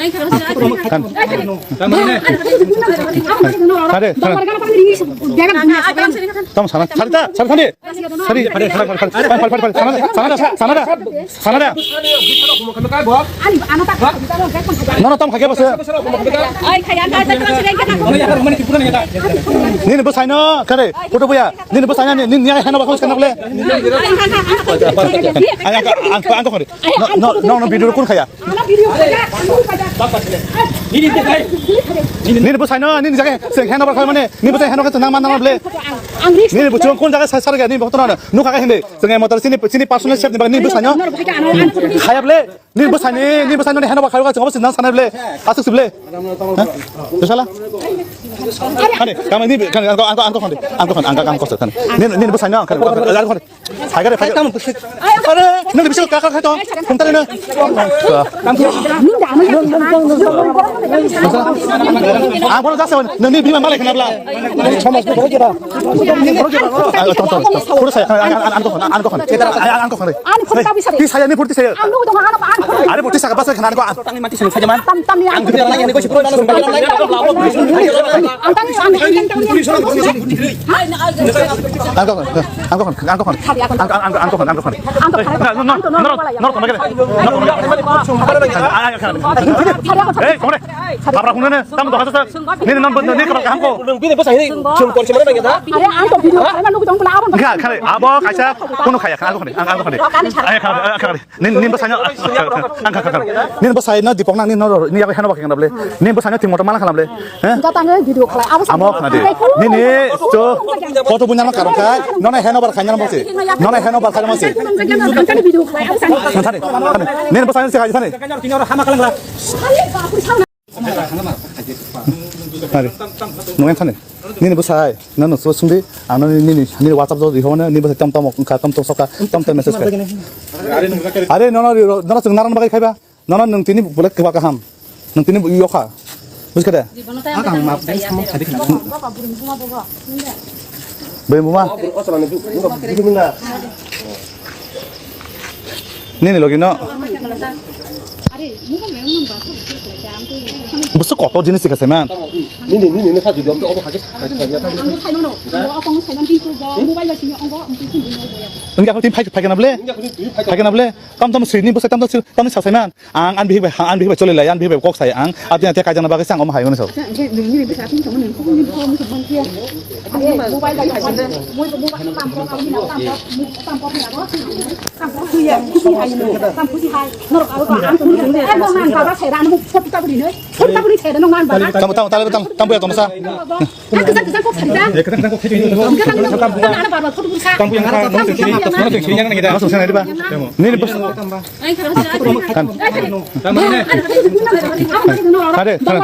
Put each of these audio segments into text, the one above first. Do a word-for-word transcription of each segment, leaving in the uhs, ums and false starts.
Khan. Khan. Tamo sana, sana, sana, sana. Sari, sari, sari, sari, sari. Pal, pal, pal, pal. Sana da, sana da, sana da. Sana da. Nono tam khake bose. Nini bwsai no kare, photo buya. Nini bwsai no, nini, nini heno bakho sana bole. Ang, ang, ang, ang, ang, no, no, no, video kun khaya. Nini bwsai no, nini jaga, se heno bakho mane, nini bwsai heno ka nang man nang bole. Nini bwsai kun jaga sa, sa ga, nini bwsai no, no ka ka hinde. Sing motor sini, sini personal chef ni bag, nini bwsai no. Khaya bole. Nini bwsai ni, nini bwsai no heno bakho ka, sing obo sing nang sana bole. Asuk sibole. Ha? Dosala. Kani, kami ni, kani, angko, angko, angko khande. Angko khande, angko, angko khande. Nini, nini bwsai no, kani, angko khande. Hai kare, hai. Tamo bwsai. Are, nini bisi ka, ka, ka, to. Phone tare na. Ang bono jasa, nini bima malai khana bla. Thomas, bono jasa. Ah, to, to, to. Pura saya, ang, ang, ang, angko khande, angko khande. Ang, ang, angko khande. Ani phone tabi sari. Ti saya ni purti saya. Ang nunggu dong, ano, ano. Are purti saya basa khana angko. Tangni mati sini saja man. Tam, tam ni ang. Ang tidak lagi ni ko si pro dalam. Ang tangni ang. Angko khande, angko khande, angko khande. Angko, angko, angko khande, angko khande. Angko khande. No, no, no, no, no, no, no, no, no, no. Hey, kore. Habra hunane, tam doha sa. Nini nam, nini kabar kaham ko. Nung bini bwsai ni sum kor simana nang ya da. Are ang to video khana nugwi tong pula abon. Kha, kha, abo kaisa kono khaya, kha, angko khande, ang, angko khande. Ay, kha, kha, kha. Nini, nini bwsai no, ang kha, kha, kha. Nini bwsai no Dipok nang, nini no, nini yago heno bakhe khana bole. Nini bwsai no thing motor mala khana bole. He? Jata ngi video khlai. Abo amo khana de. Nini, so, photo bunyang karon khai. Nona heno bar khanya mo se. Nona heno bar khanya mo se. Video khlai. Thani, thani. Nini bwsai no se khai thani. Hama kalang la. Are. Nung yang thani. Nini bwsai, nang nung sungdi, ang nini, nini, nini WhatsApp jodi hone, nini bwsai tam tam wngkha, tam tam soka, tam tam message kha. Are, nono, nono chwng narang bagwi khaiba, nono nung tini bulai kwba kaham, nung tini yokha, buji kha de? Ang ma bai samung sabi khna. Bai buma. Nini logi no. Busu kotor jinis sikha se man. Nini, nini, nini, kha jodi, obo, obo, kha, kha, kha, kha. Wngkha kho tin phai, phai kana ble? Phai kana ble? Tam tam sri ni busa tam tam sri, tam sa sai man. Ang an bihik bai, ang an bihik bai chole lai, an bihik bai kok sai ang. Ati ati kaijana bagwi sang om hai mano so. Tamo, tamo, tamo, tamo, tamo ya tamo sa. Nini bus. Kan. Tare, tare.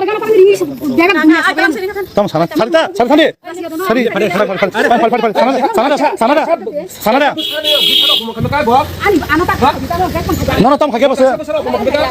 Tamo sana, sarita, sarita ni. Sari, pal, pal, pal, pal, sana, sana, sana, sana. Nono tam khake bose.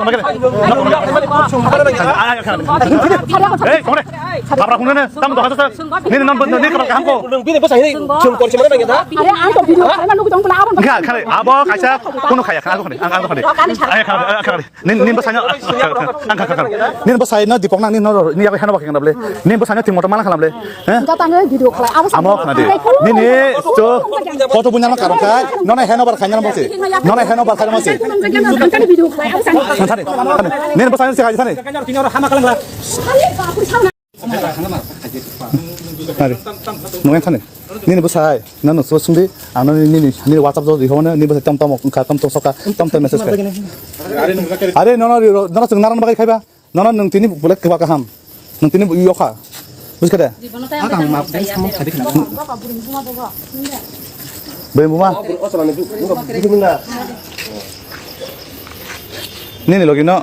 khamai kene. Nok khamai kene. Ai, ai, khamai kene. Ei, khamai kene. Babra kunu ne, tam doha sa. Nini non, nini kapal kaham ko. Bini bwsai ni chum kon chimani nangya da. Are, ang to video khlaima nugwi tong bwla abon. Kha, kha, abo kaisa kunu khaya, ang kha, ang kha. Ai, kha, kha. Nin, nin bwsai no, ang kha, kha, kha. Nin bwsai no Dipok nang, nin no, ni yago heno bakhe nable. Nin bwsai no thing moto mala khanable. He? Jatang video khlai. Amo khna di. Nini to photo bunyama karon khai. Nona heno bar khai nang bose. Nona heno bar khai nang bose. Video khlai. Abo sani. Sani. Nin bwsai no se khai sani. Hari. Mungkin sani. Nini bwsai, nang no sungdi, ano nini, nini WhatsApp jo di hono, nini bwsai tam tam wngkha, tam tam soka, tam tam message kha. Are, nono, nono chwng naran bagwi khaiba, nono nwng tini bulai kwba kaham, nwng tini yokha. Buskha de? Ang ma, ang samo sadi khna. Bui buma. Nini logi no.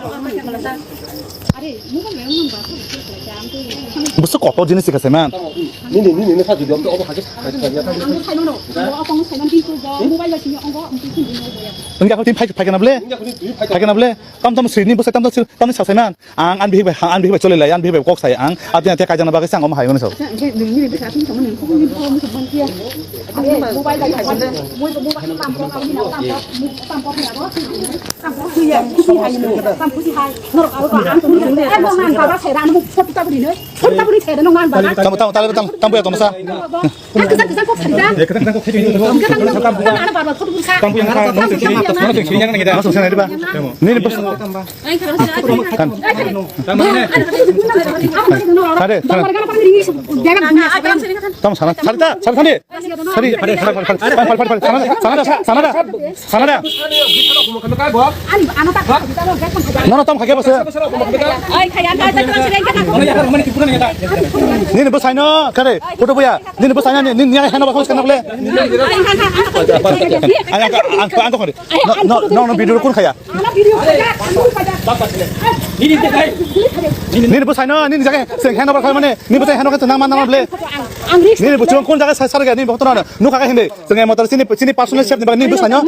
Busu kotor jinis se kha saiman. Nini, nini, nini sa jodi obo hage. Wngya ko tin phai, phai kana ble? Phai kana ble? Tam tam sri ni bwsai tam tam sri, tam sa saiman. Ang an bihik bai, ang an bihik bai chole lai, an bihik bai kok sai ang. Ati ati kaijana bagwi sang om hai mani so. Tamo, tamo, tamo, tamo, tamo, tamo, tamo, tamo, tamo, tamo, Ang kwchak kwchak kok sari da. Ang ano bar bar photo bukha. Tamo yang kha, tamo yang kha, tamo yang kha. Nini bwsai. Ai, kha, kha, kha. Kan. Tamo ne. Kare, kare. Tamo sana, sari ta, sari ta. Sari, sari, sari, sari. Sana da, sana da, sana da. Sana da. Nono tam khake bose. Nini bwsai no kare photo buya. Nini bwsai no nini heno bakho kana ble. Ang ang ang khore. No no no video kun khaya. Nini bwsai no nini jage se heno bakho mane nini bwsai heno khe nang man nang ble. Nini bwsai kun jage sai sar ga nini bokto no nukha khe hindi. Jeng motor sini sini personal chef ni bag nini bwsai no.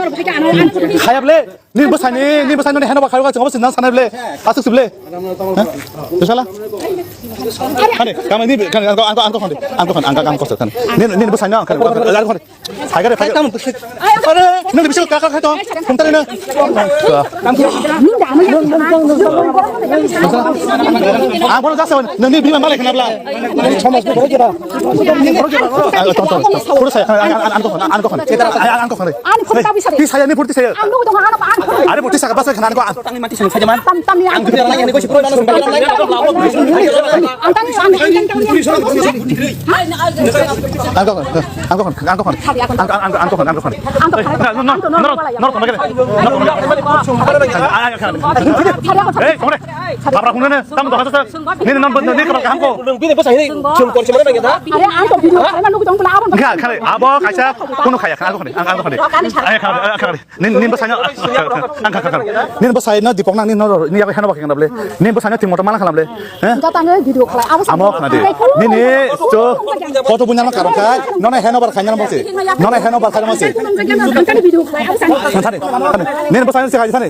Khaya ble. Ni bwsai ni, ni bwsai ni heno ba khayo chwng bwsai nang sanai ble. Asuk sib le. Bisala. Khani, kami ni khani ang ang ang khani. Ang khani ang ang khani. Ni ni bwsai no khani. Ang khani. Phai gare phai. Are, nang bisu ka ka khaito. Kumtare na. Ang bono jasa ni bima malai khana bla. Ani phone ta bisa. Ani phone ta bisa. Ti saya ni purti saya. Ang nugwi tongo, ano, ano. Are purti saya basa khana ko. Tangni mati sini saja man. Tam tam ni ang. Ang tangni ang. Ang tangni ang. Ang ko khon, ang ko khon, ang ko khon. Ang ko khon, ang ko khon. Ang ko khon. No no no no no. Hey, kore. Babra kunu ne, tam doha sa. Nini non bwsai ni kapal kaham ko. Bini bwsai ni chum kon chimani nangya da. Are ang to video khlaima nugwi tong bwla abon. Kha, kha, abo kaisa kunu khaya, kha, ang khani, ang khani. Ay, kha, kha, kha. Nini bwsai no, ang kha, kha, kha. Nini bwsai no Dipok nang, nini no, ni yago heno bakhe kana ble. Nini bwsai no thing moto mala khana ble. He? Jatang video khlai. Amo khana di. Nini to photo bunyama karon khai. Nona heno bar khai nang bose. Nona heno bar khai nang bose. Video khlai. Sani, sani. Nini bwsai no se khai sani.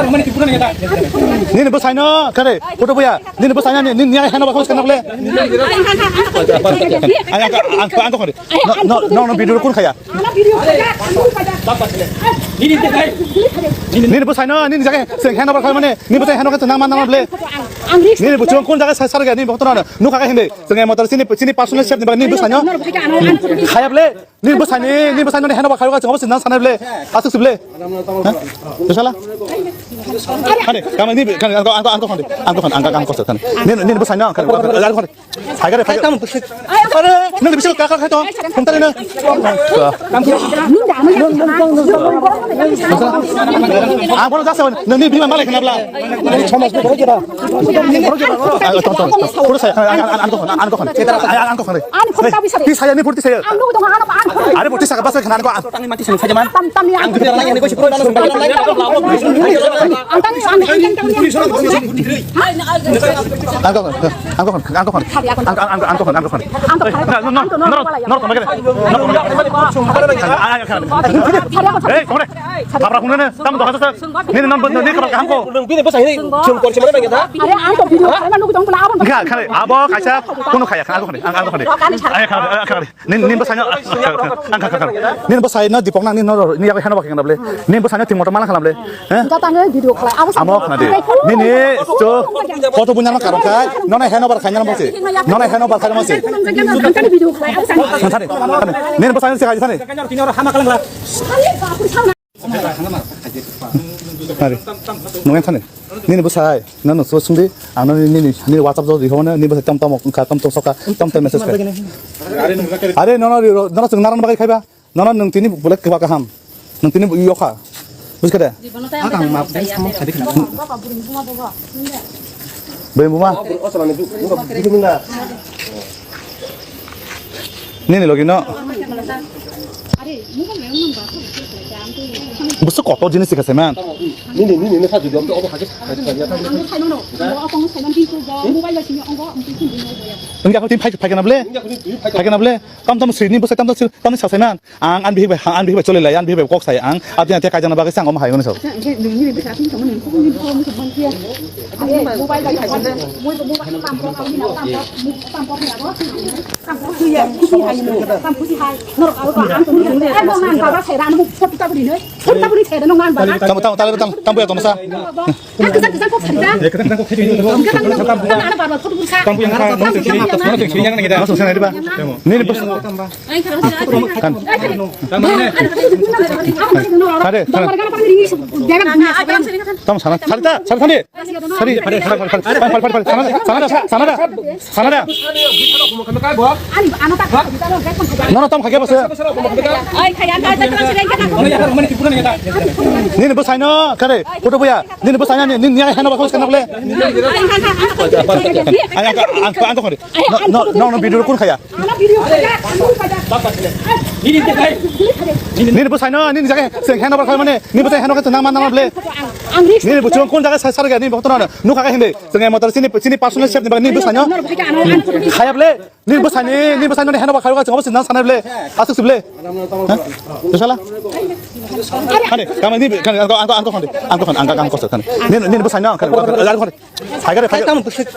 Nini bwsaino kare photo buya. Nini bwsaino ni ni heno bakho kana kole. Ang ang ang ang kore. No no no no video kun khaya. Nini bwsaino nini jaga seng heno. Bar khai mane, ni bwsai heno khe nang man nang ble. Ni buchung kun jaga sa sar ga ni bokto na. Nu kha khe hindi. Jeng motor sini sini personal chef ni bag ni bwsai no. Khaya ble. Ni bwsai ni, ni bwsai no heno ba khai ga jeng bwsai nang sanai ble. Asuk sib ble. Ha? Bisala. Khani, kami ni khani angko angko angko khani. Angko khani angko angko khani. Ni ni bwsai no khani. Khani. Phai kare, phai kare. Tamo bwswk. Are, nwng bisi kaka khai tong. Phung tari no. Ang bono jasa nwngni bima malai khna bla. Somaj ni borok jora. Borok jora. Ang tong tong. Pura saya ang ang ang ang ang ang. Ang ang ang. Ani phone ta bisa. Ti saya ni purti saya. Ang nunggu dong ano ang. Are purti saka basa khna ko ang. Tangni mati sing sajaman. Tam tam ya. Ang gede orang ini ko si pura dalam sumber. Ang tang ang. Ang kok, ang kok, ang kok, ang kok, ang kok, ang kok. Ang kok, ang kok, ang kok, ang kok. Hey, kore. Abra kune ne, tam doha sa. Nini nam benda ni kara kaham ko. Bini basa ini. Jom kor chimana bagi ta. Are ang to video, are na nunggu dong pula abang. Enggak, kare. Abo kaisa kuno kaya, ang kok, ang kok. Ayo kare, ayo kare. Nin, nin bwsai no, ang kha, kha, kha. Nin bwsai no dipok nang, nin no, ni yago heno ba khe nable. Nin bwsai no thing moto mala kha nable. He? Jatang video khlai, abo amo khna de. Nini to photo bunya ma karon khai, nona heno bar khai nang bwsai. Nona heno bar khai nang bwsai. Video khlai, abo sani. Thani, thani. Nin bwsai no se khai thani. Hari. Nungai thani. Nini bwsai, nang nung sungdi, ang nini, nini, nini WhatsApp jodi hono, nini bwsai tam tam wngkha, tam tam soka, tam tam message khai. Are, nono, nono chwng naran bagwi khaiba, nono nwng tini bwlai kwba kaham, nwng tini yokha, bujkha de? Ang ma bai samung sabi khna. Bai buma. Nini logi no. Busu kotor jinis sika seman. Nini, nini, nini sa jodi, obo, obo, hake, hake, hake, hake. Engga ko tin phai, phai kana ble? Phai kana ble? Tam tam sini busu tam tam sini, tam sa seman. Ang, ang bihik bai, ang bihik bai chole lai, ang bihik bai kok sai ang. Abdi ate kaijana bagwi sang om hai ngono so. Tamo, tamo, tamo, tamo, tamo ya tong sa. Nini bus. Kare, kare. Tam sana, sari ta, sari thani. Sari, sari, sari, sari, sari, sari, sari, sari, sari, sari, sari, sari. Nono tam khake bose. Nini bus aino, kare, kutu buya. Nini, nini, nini, heno bakal sana bole. Ang, ang, ang, ang, ang, ang, ang, no, no, no, video kun khaya. Nini bwsai no, nini jaga se heno bakal mane, nini bwsai heno ka nang man nang ble. Nini bwsai kun jaga sa sar ga, nini bokto no, nu kaka hindi, se motor sini, sini personal chef ni bag, nini bwsai no. Khaya ble, nini bwsai ni, nini bwsai no heno bakal ka, chongo sin nang sanai ble, asuk sib ble. Bisala. Khani, kami ni, khani, angko, angko, angko, khani, angko, khani, angko, angko, khani. Nini, nini bwsai no, khani, khani. Phai kare, phai kare. Tamo bwswk.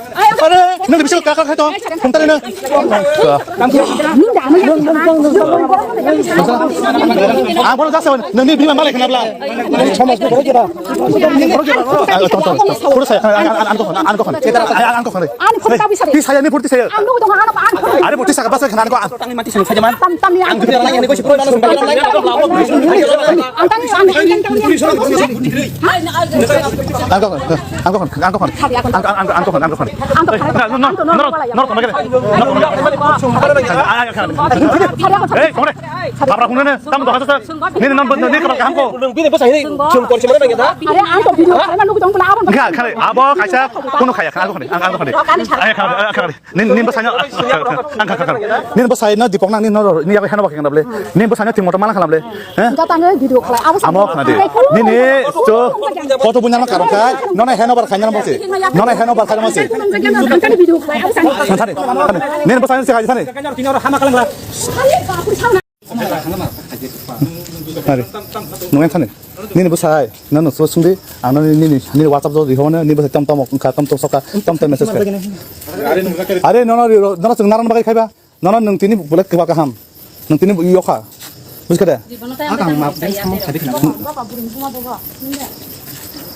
Are, nwng bisi kaka khai tong. Phung tari no. Ang bono jasa nwngni bima malai khna bla. Somaj ni borok jora. Ang tong tong. Pura saya ang ang ang kok ang kok. Ang ang kok. Ani phone ta bisa. Ti saya ni purti saya. Ang nunggu dong ano ang. Are purti saka basa khna ko. Tangni mati sing sajaman. Tam tam ya. Ang gede orang ini ko si pura dalam sumber. Ang tang ang. Ang kok. Ang kok, ang kok, ang kok. Ang kok, ang kok, ang kok, ang kok. Ang kok, ang kok. Hey, kore. Abra kune ne, tam doha sa. Nini nam benda ni kaba kaham ko. Bini basa ini jom kor chimana bagi ta. Are ang to video, are na nunggu dong pula abang. Enggak, khare, abo kaisa kuno khaya, ang kok, ang kok. Ayo, khare, khare. Nin, nin bwsai no, ang kha, kha, kha. Nin bwsai no dipok nang, nin no, ni yago heno bakhe nable. Nin bwsai no thing moto mala khanable. He? Jatang video khlai. Amo khna de. Nini to photo bunya ma karon khai. Nona heno bar khai nang bose. Nona heno bar khai nang bose. Video khlai. Thani, thani. Nin bwsai no se khai thani. Are, nungai thani. Nini bwsai, nang nung sungdi, ang nini, nini, nini WhatsApp jodi hono, nini bwsai tam tam wngkha, tam tam soka, tam tam message khai. Are, nono, nono chwng naran bagwi khaiba, nono nwng tini bwlai kwba kaham, nwng tini yokha, bujkha de? Ang ma bai samung sabi khna.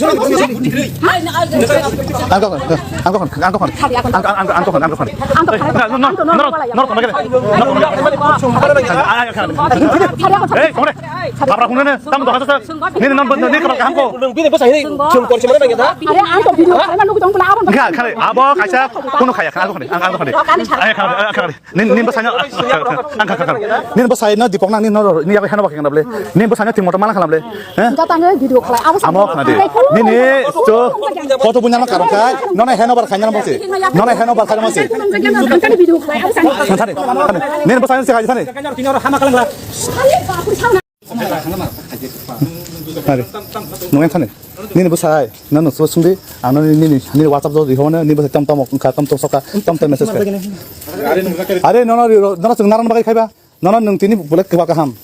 Ang kok, ang kok, ang kok, ang kok. Ang kok, ang kok, ang kok. Ang kok, ang kok, ang kok. Hey, kore. Abra kunu ne, tam doha sa. Nini non, nini kapal kaham ko. Bini bwsai ni chum kon chum na nangya da. Are ang to video khalai ma nugwi tong bwla abo. Kha, khale, abo kaisa kunu khaya, ang kok ne, ang, ang kok ne. Ay, khale, khale. Nin, nin bwsai no, ang kha, kha, kha. Nin bwsai no Dipok nang, nin no, ni yago heno bakhe nable. Nin bwsai no thing moto mala khanable. He? Jatang video khalai. Abo amo khna de. Nini to photo bunya ma karon khai. Nona heno bar khai na mo se. Nona heno bar khai na mo se. Video khalai. Abo sani. Thani, thani. Nin bwsai no se khai thani. Are, nung yang thani. Nini bwsai, nang nung sungdi, ang nini, nini, nini WhatsApp do di hono, nini bwsai tam tam wngkha, tam tam soka, tam tam message kha. Are, nono, nono chwng naran bagwi khaiba, nono nung tini bulek kwba kaham,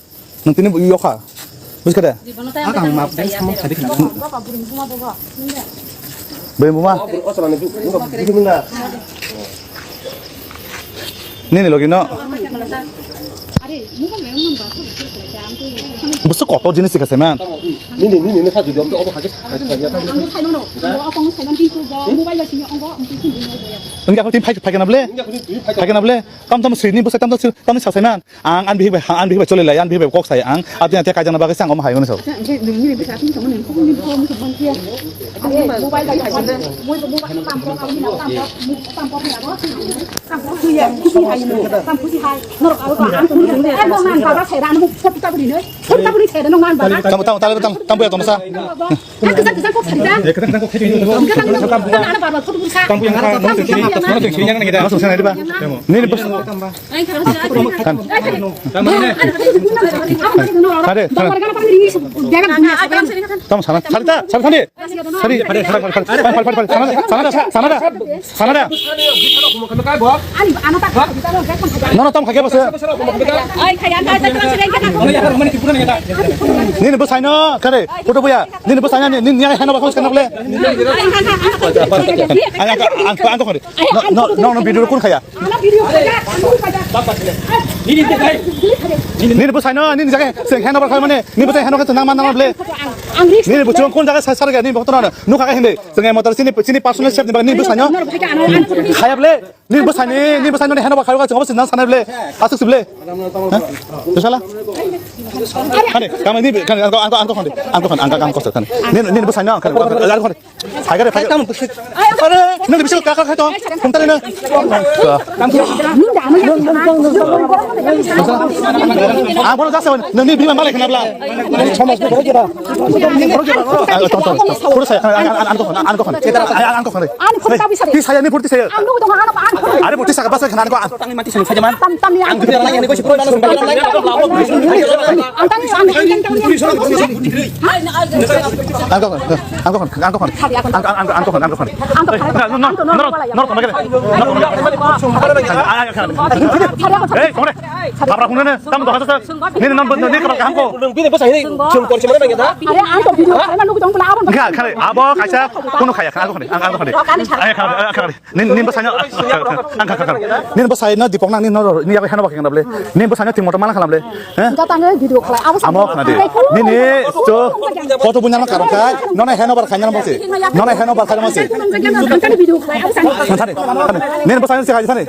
nung tini yokha, bujikhade? Ang map dai samung sadi khna. Bui buma. Nini logi no. Busu kotor jinis sikha seman. Nini, nini, nini, saju diom to obo hake. Ang saimano, bo apang saiman tin ko bo mobile sini ongko. Engga ko tin phai phai kana ble? Phai kana ble? Tam tam sini busa tam tam tam sa seman. Ang an bihik bai, ang an bihik bai chole lai, an bihik bai kok sai ang. Ati ati kaijana bagai sang om hai mano so. Ang ke nini bisa tin sama nini ko ni ko ni ko bang kia. Mobile bai hai. Mobile tam ko ni tam ko. Tam ko ni abo. Tamo, tamo, tamo, tamo, tamo, tamo, tamo, sa. Nini bos. Tare, tare. Tamo sana, tare ta, tare. Sari, sari, sari, sari, sari, sari, sari, sari, sana da, sana da, sana da, sana da. Nono tam khake bose. Nini bwsai no kare, photo buya. Nini bwsai no, nini, nini heno bakho sana ble. Ang, ang, ang, ang, ang, ang, no, no, no, video kun khaya. Nini bwsai no, nini jaga, seng heno bakho mane, nini bwsai heno khe nang man nang ble. Nini bwsai kun jaga sa, sa, nini bwsai no, nukha khe hindi. Seng motor sini, sini personal chef ni bwsai no. Khaya ble. Ni bwsani, ni bwsani heno ba khayo chwng bwsani nang sanai ble. Asuk si ble. Ha? Tusala? Khani, kami ni, khani, angko, angko, angko khani. Angko khani, angko, angko khani. Ni, ni bwsani ang khani. Ari khani. Phai gare, phai. Tamo bwswk. Are, nwng ni bisingo kaka khai tong. Phung tari na. Ang bono jasa nwng ni bima malai khna bla. Ang tong tong. Pura saya, ang ang ang ang ang ang ang. Ang phone ta bisa. Ti saya ni purti saya. Ang nung tong ano ang phone. Are purti saya basa khna ko. Tam tam ni ang. Ang tang ang tang. Ang kok, ang kok, ang kok, ang kok, ang kok, ang kok, ang kok. Ang kok, Eh, no, no, ang kok, no, no, no, no, no, no, no. Ang kok, ang kok. Hey, kong re. Sabra kong re, tam doha sa. Ni, ni, no, no, ni, kong re, kong re. Are, ang kok video, are, nung tong pula abon. Kha, kha, abo kaisa, kuno khaya, ang kok, ang kok. Ay, kha, kha, kha. Nin, nin bwsaino, ang kha, kha, kha. Nin bwsaino Dipok nang, nin no, ni yago heno bakhe nable. Nin bwsaino thing motor mala khalamle. He? Jatang video khlai. Abo amo khna di. Nini to photo bunyama karon khai, nona heno bar khanya mase. Nona heno bar khanya mase. Video khlai. Abo sani. Nin bwsaino se khai sani.